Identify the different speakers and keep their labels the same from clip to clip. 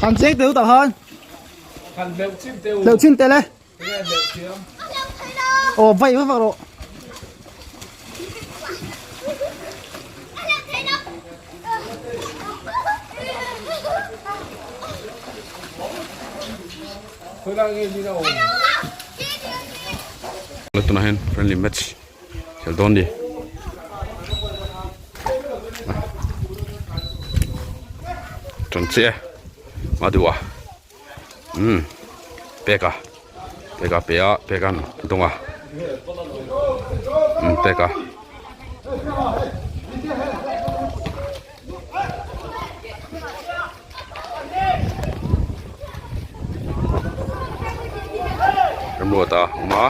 Speaker 1: Han cheng teh u tah khan.
Speaker 2: Han hleuh chin teh u.
Speaker 1: Hleuh chin teh le. Aw vaih vak vak rawh.
Speaker 3: Tunah hian friendly match khel dawn ni. Ṭan chiah e Madua umm peka peka pe a peka'n dawng a umm peka. Remruata a awm a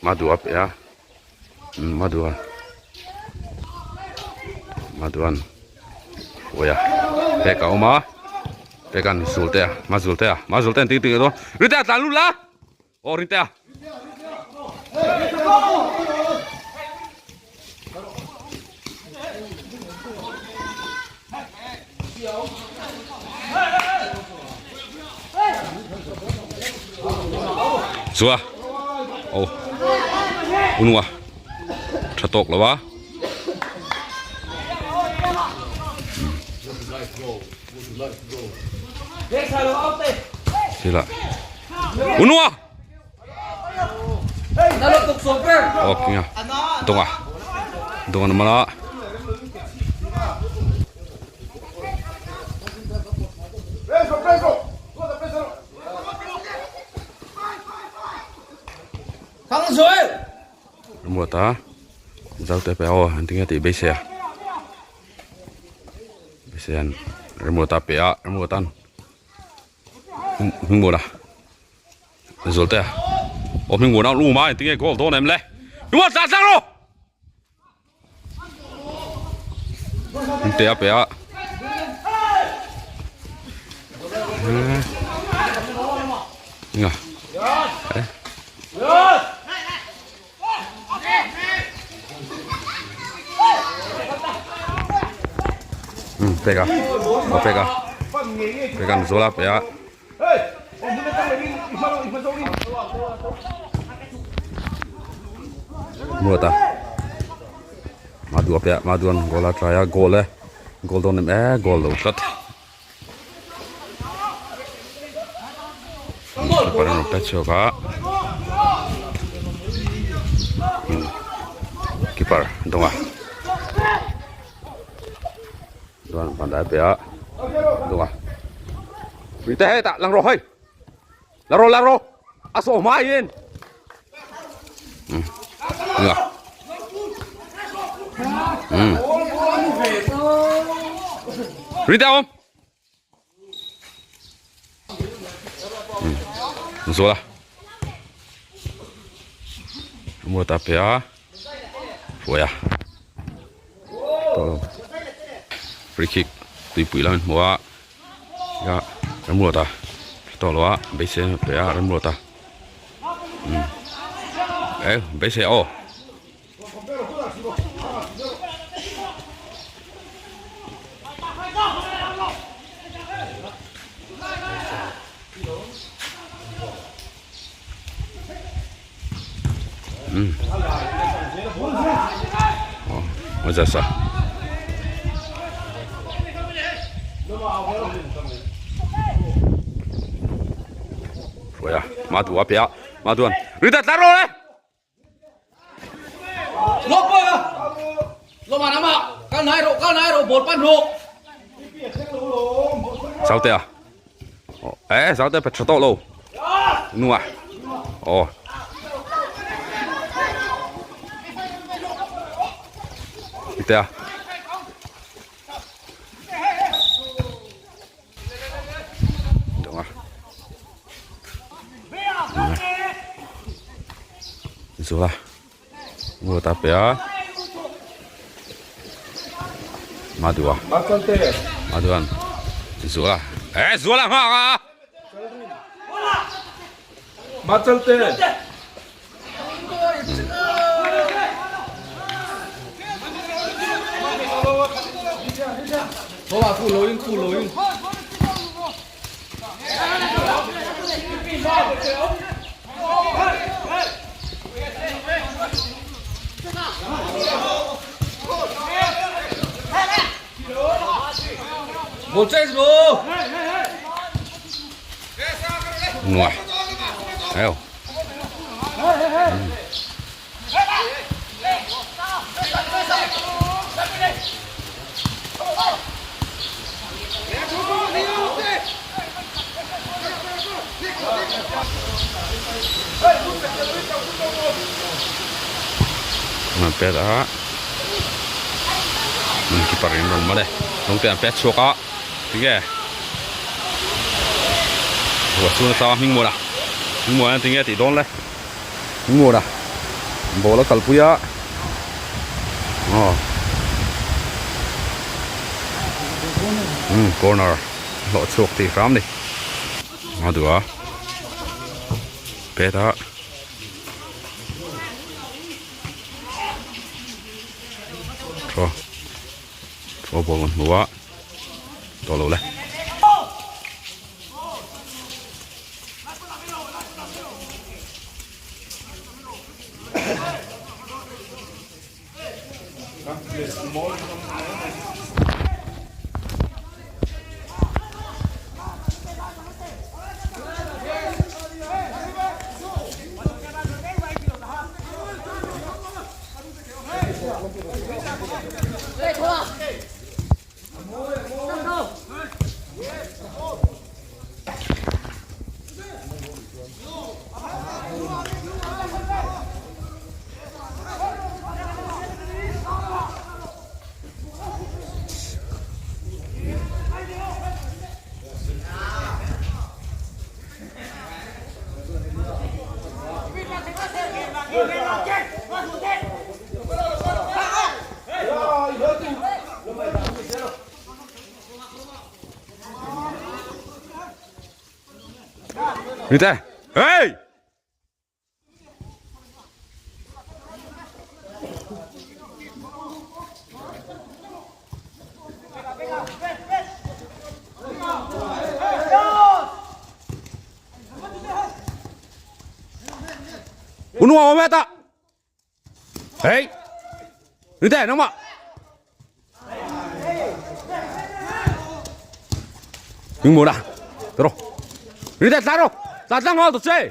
Speaker 3: Madua pe a Madua Maduan Uia pek a awm a pek an Zulte a Mazulte a Mazulte an tih tih dawn Rite a tlan lut la aw Rite a. Chua oh unua tha tawk lo a thila unua oh kinga donga donga na mala Ruata Zaute pe aw an tinge tih beisei a beisei an Remruata pe a Remruata'n Hmingmuana Zualte aw Hmingmuana an um a engtinge goal dawn em le Hmingmuana tlan tlang rawh! Hmingte a pe a Nga Pek a aw pek a pek an zawl a pe a. Muat a Madua piah Maduan goal a try a goal e goal dawn em e goal lo tlat keeper an rawn pet chhuak a keeper dawng a chuan bandai a pe a dawng a mite hetah lang rawh hei la rawh la rawh a sawh hma in nga um rite awm um zuala muata pe a hruai a free kick tuipui lam in hmu a ya Remruata tawh lo a beisei a pe a Remruata um eh beisei aw. Um aw Moses-a hruai a Madua piah Maduan Rita tlar rawh le. Saute à Ê saute phải tha lo Nu à Ồ Rita à Dawng a Zula Ngawt a pe a Madua Maduan Zula Eh Zula nghak a
Speaker 2: Machalte
Speaker 3: Ngoài. Thấy không? Mà pet a keeper in rawn mawle rawng te an pet chhuak a tinge ruah chhung nasa hming muan a hming muan a tinge tih dawn le hming muan a ball a kalpui a aw corner hlawh chhuak tih hram ni a duh a pet a. Throw throw ball kan hmu a tawh lo le. Như thế. Hey! Unua om heta. Hey! Như thế nangmah. Hming muan a. Tawh rawh. Như thế tlan rawh. Tlan tlang nghal tawh che.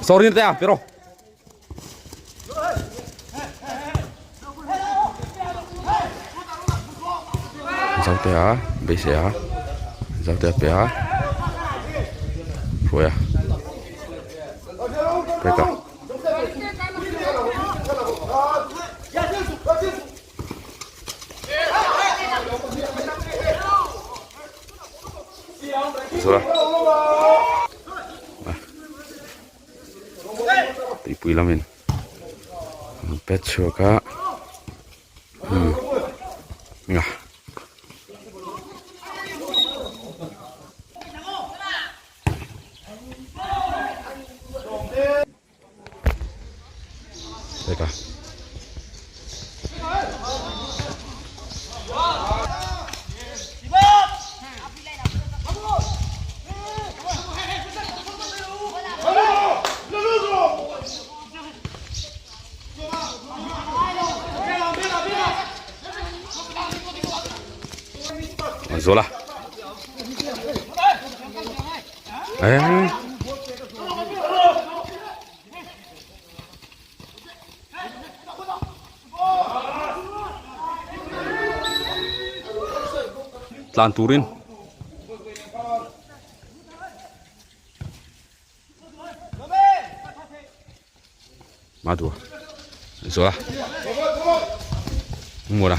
Speaker 3: Sorry te a pero. Zote a beisei a Zote a pe a hruai a pek a. Zura tuipui lamin an pet chhuak a umm nga. Teka. Zola. Ê. Tlan turin. Madua. Zola. Mura.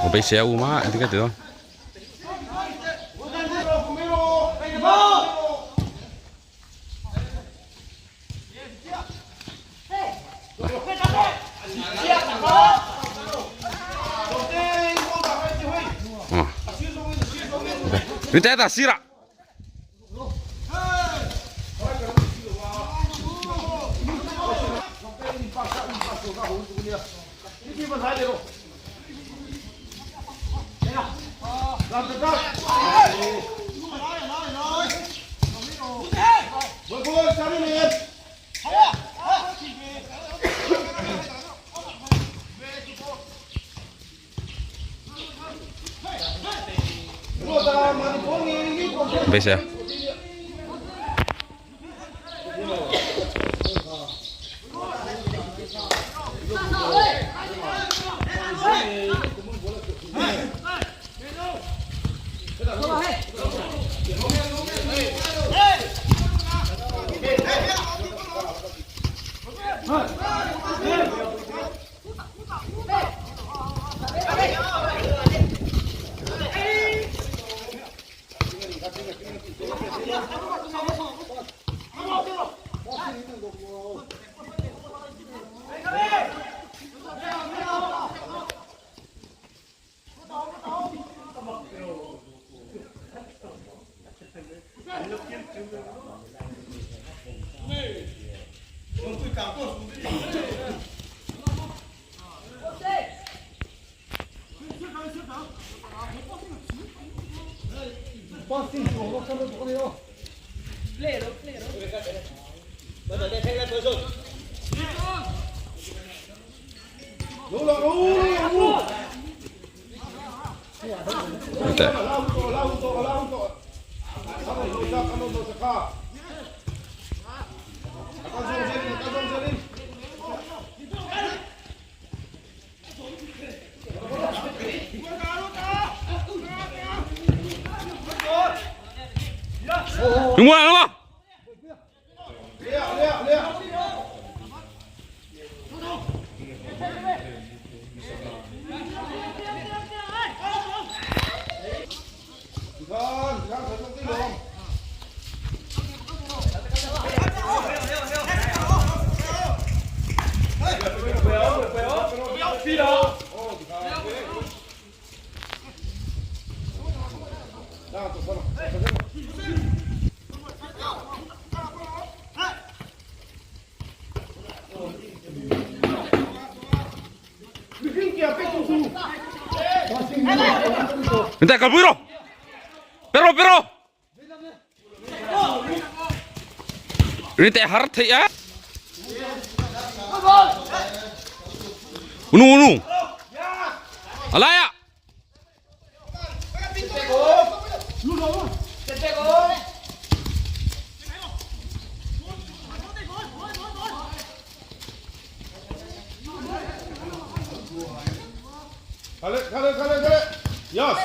Speaker 3: Một bé xe u má, anh thấy cái gì không? Ni ta sira. Beisei a. Đúng rồi, đúng không? Minta kalpui ro. Pero pero. Ini teh har thei a. Unu unu. Alaya.
Speaker 4: 가래 가래 가래. 야.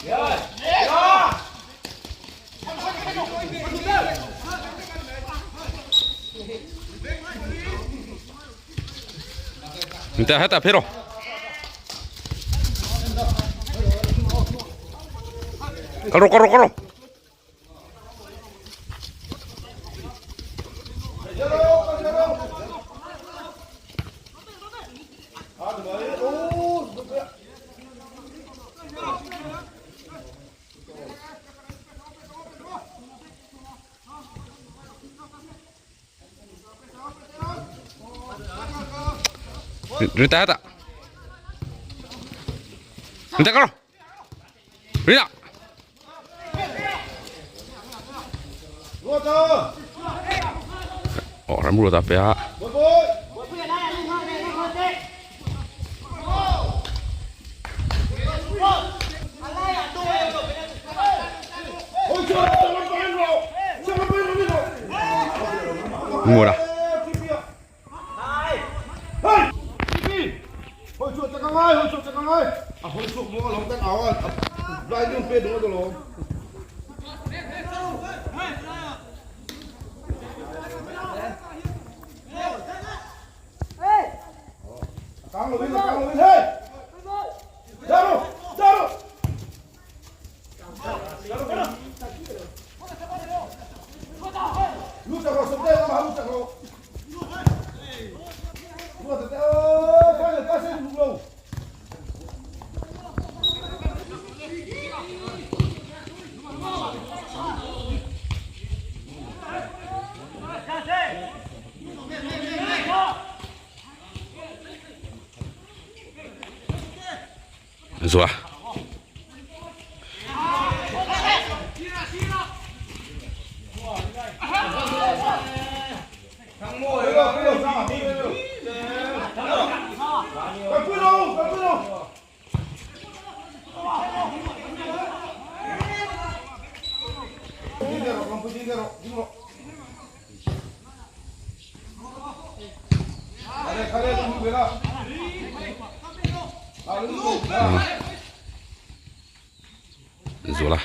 Speaker 4: 야. 야.
Speaker 3: Minta hata pero. Karo karo karo. Rita hata. Minta karo. Rita. Oh, Rambulo tapi ya. Murah. Zła. Zuala.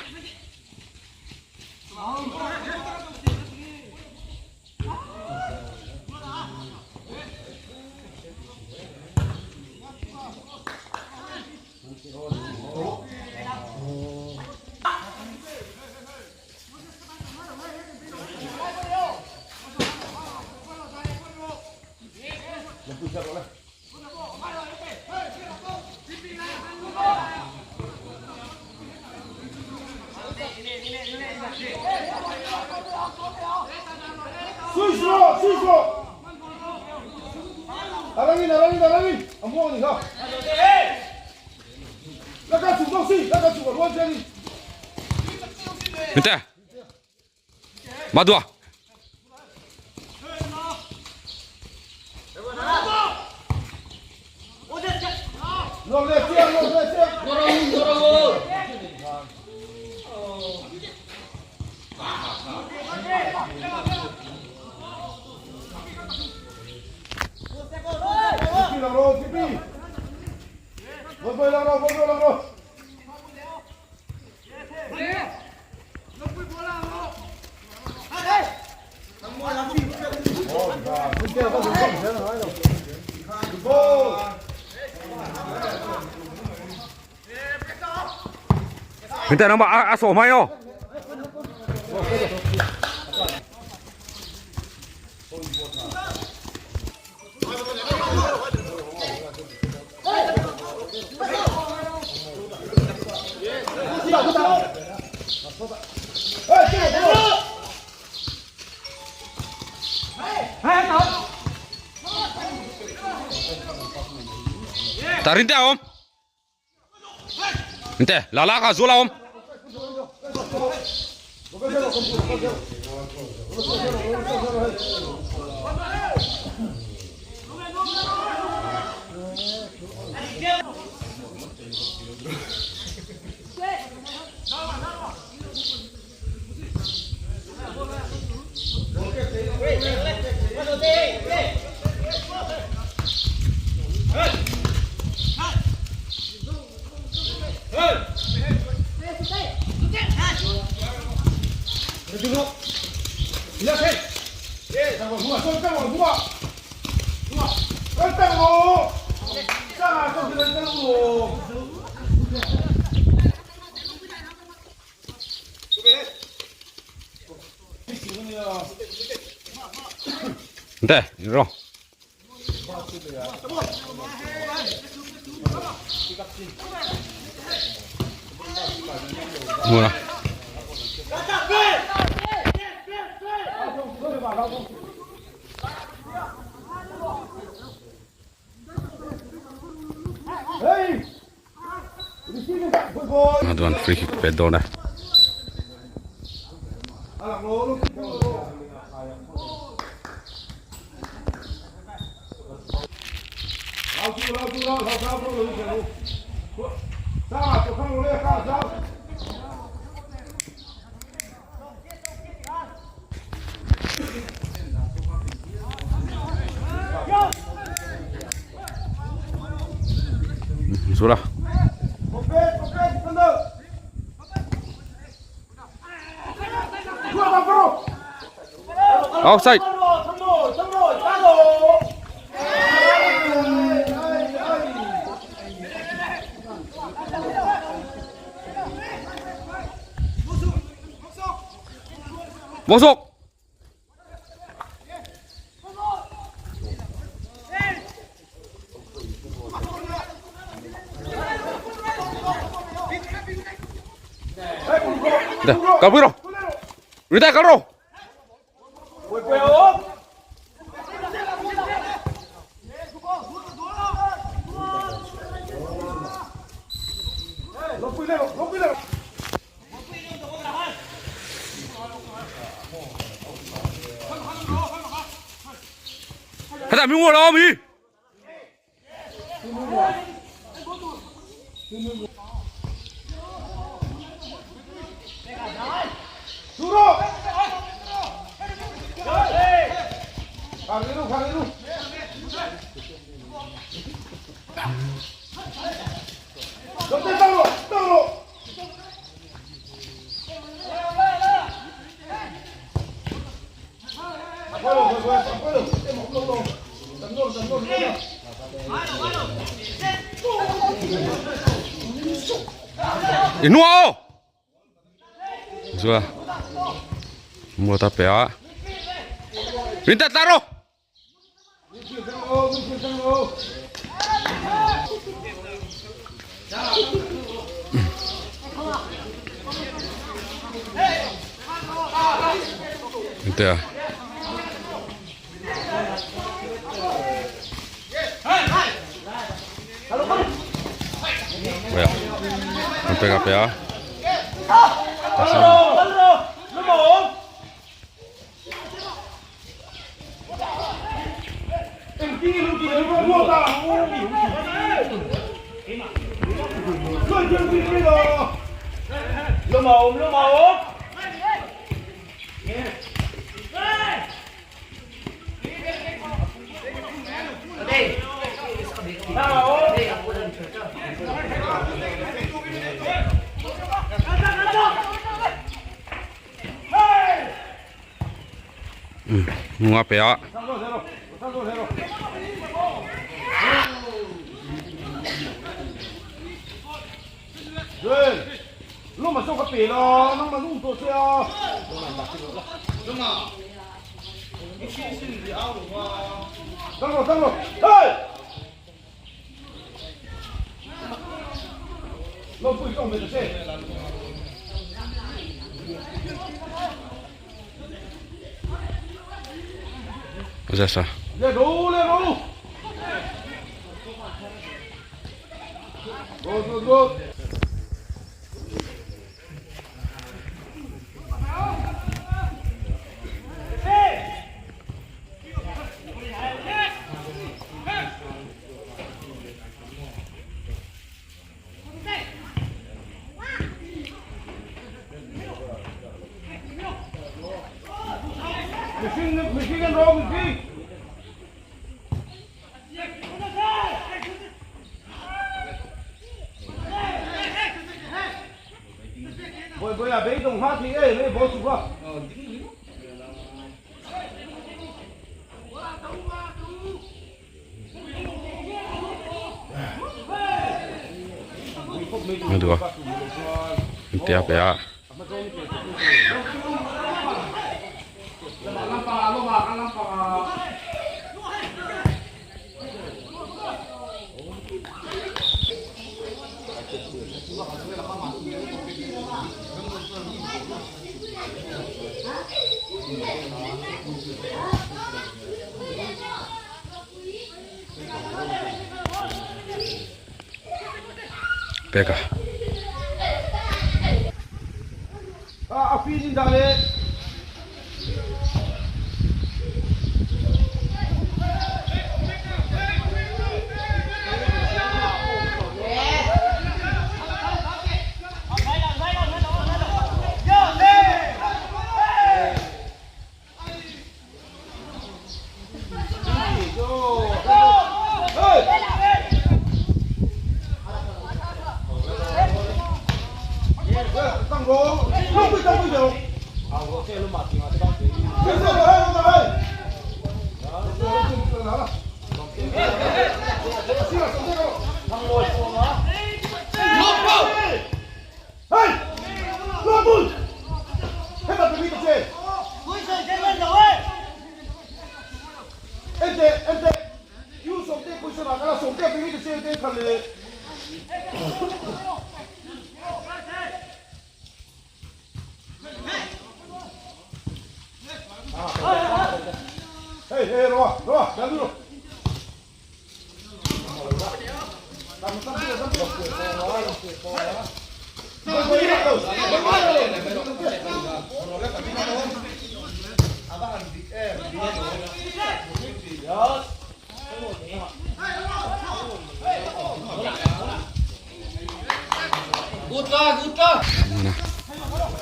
Speaker 3: Madua. Người ta nó bảo à, sổ mày không? Tarin te om. Nte, la la ka zula om. Nte, ro. Mura. Maduan free kick pe dawn e. Zula. Offside. Masuk. Dah, kau biro. Rita kau. Hãy subscribe cho I hnungah aw! Zua Muata pe a. Rinta tla rawh! Rinta. Vậy à? Pe ka pe a. Nunga pe a. Zesa. Được Tia pe a. Peka.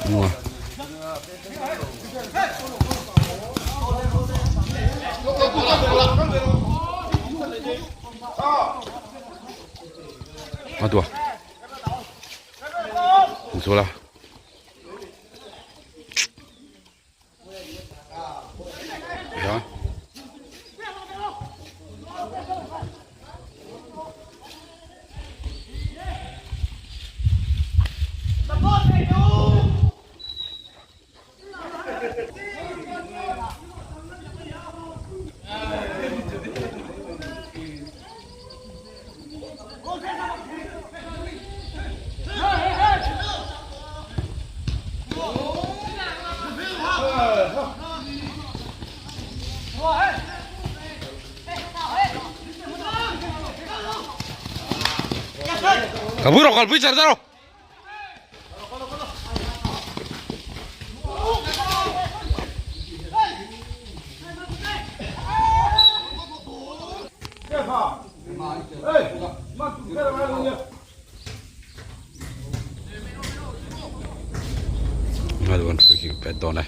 Speaker 3: Mua. Aduh. sual a. Ya. Kalpui rawh kalpui char char rawh. Ngaduan free kick pet dawn e.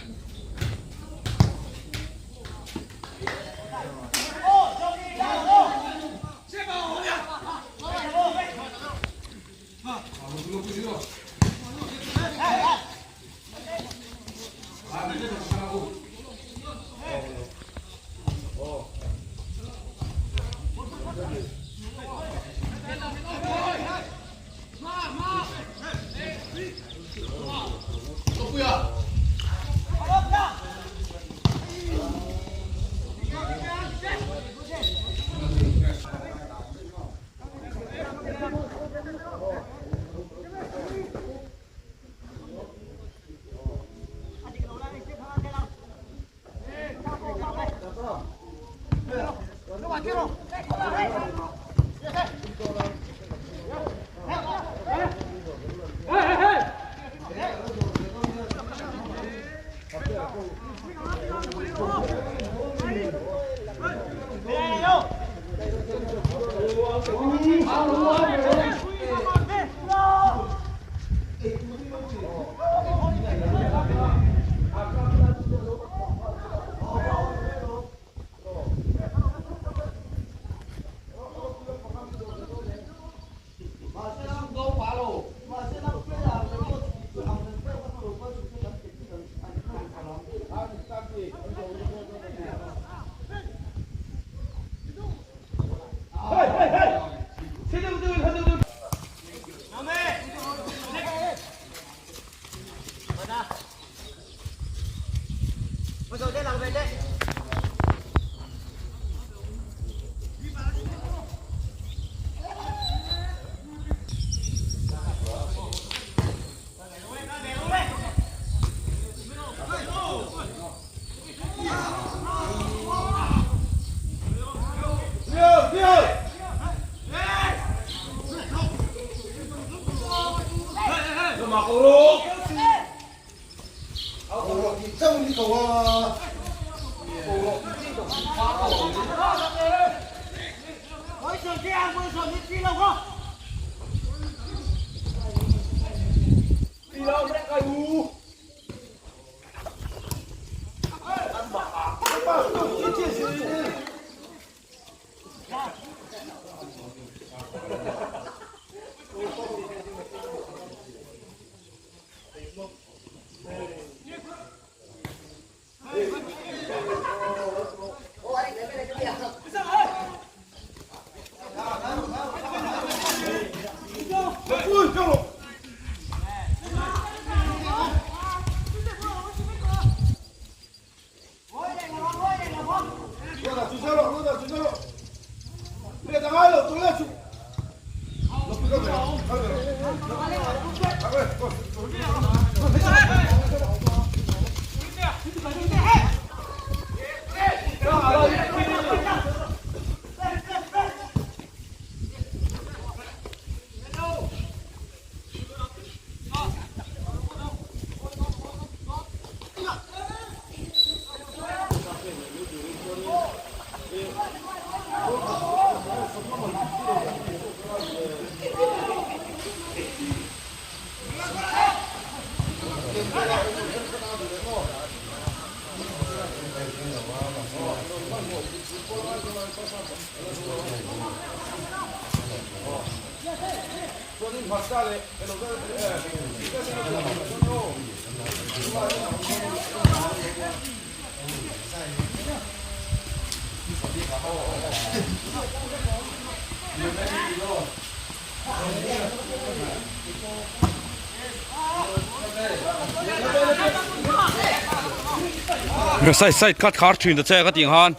Speaker 3: Side side khat khar thin ta che ka tih ang khan.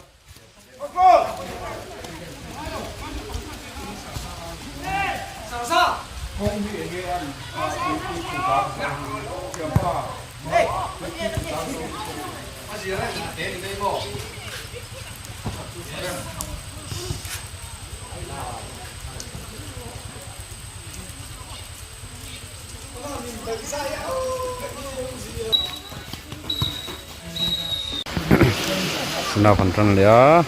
Speaker 3: Sana kan tan leh a.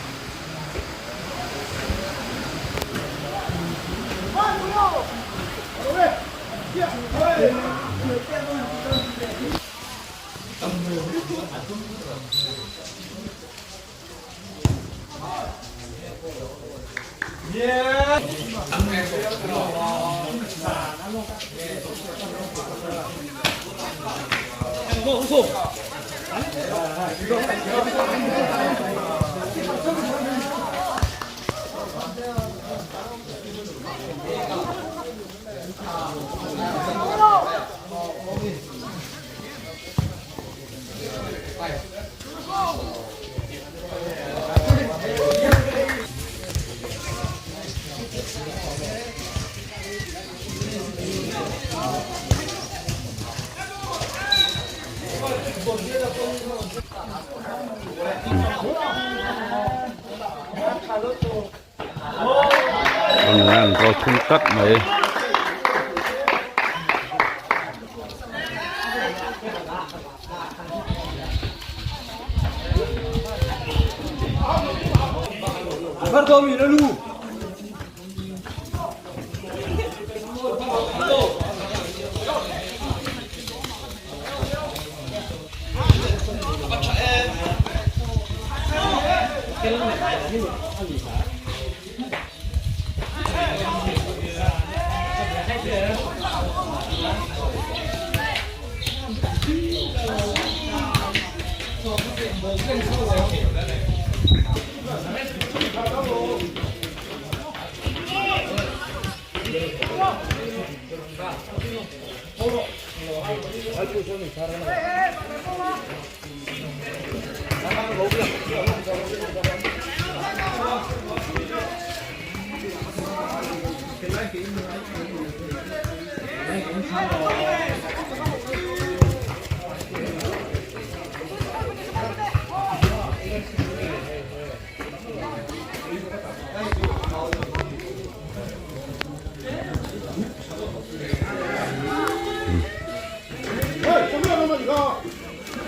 Speaker 3: An rawl thum tlat mai.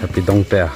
Speaker 3: Happy dong te a.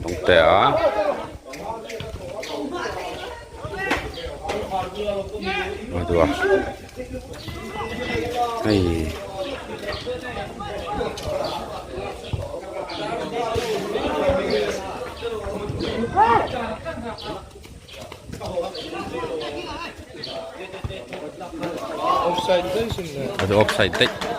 Speaker 3: Dawngtea a hei offside daih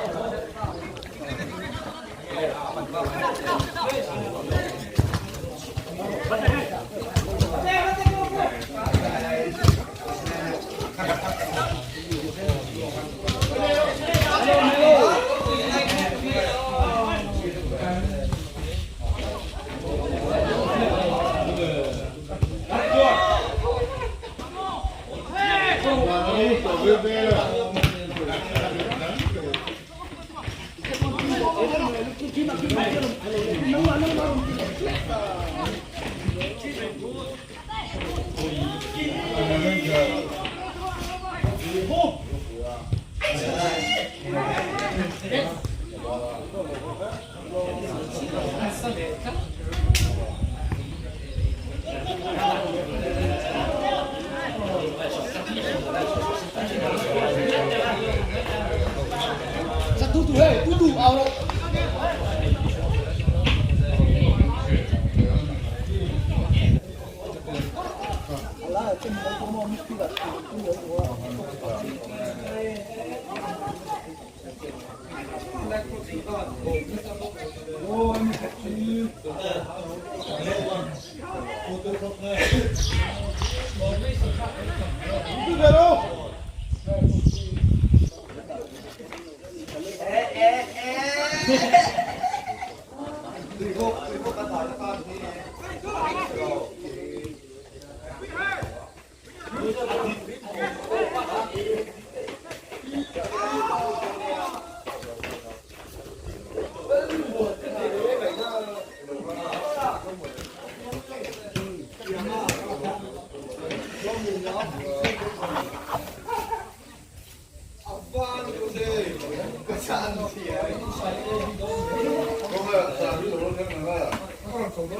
Speaker 3: Pudding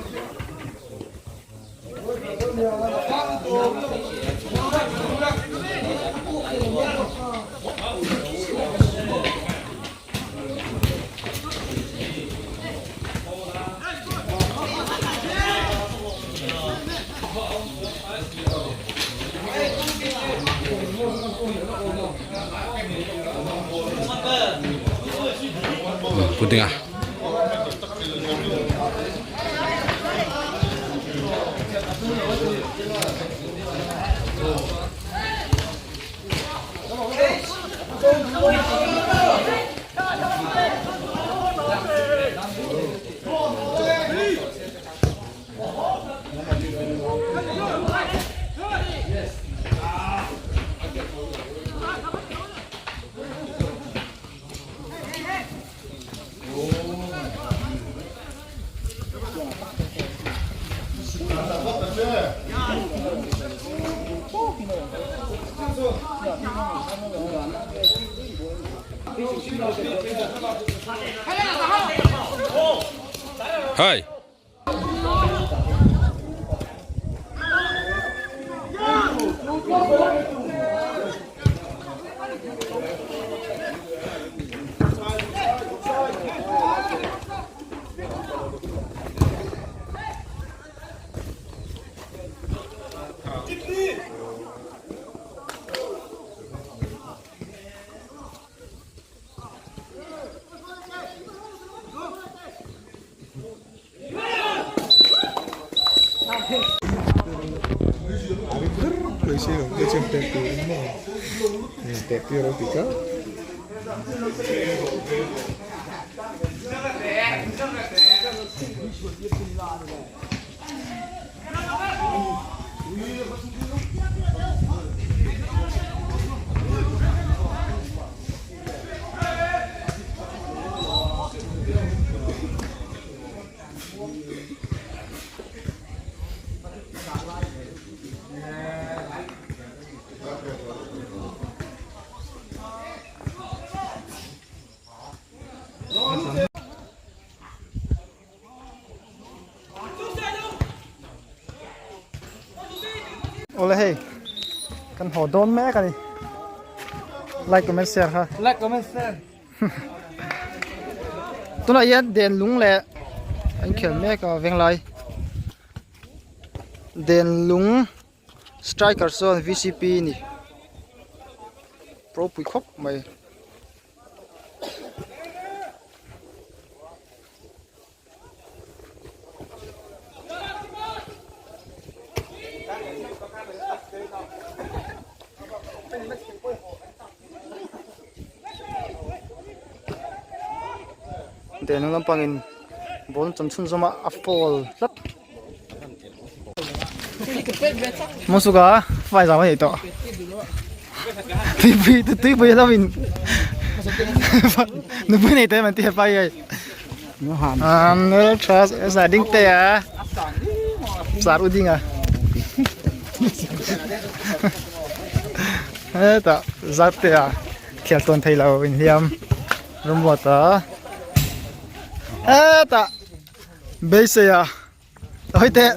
Speaker 3: a. Hey.
Speaker 1: Awle hei kan haw dawn mek a ni like comment share kha
Speaker 2: like comment share
Speaker 1: tunah hian den lung leh an khel mek a venglai den lung striker chuan V_C_P a ni ropui khawp mai. Den lampangin ball chan chhunzawm a a foul tlat Mawsuka fai zau a nei tawh tuipui tuipui lo in nupui nei tawh em an ti hepa hi hei um tha sa ding te a sar u ding a hetah zar te a khel tawn thei lo inhliam rawmruat a hetah beisei a hawi teh.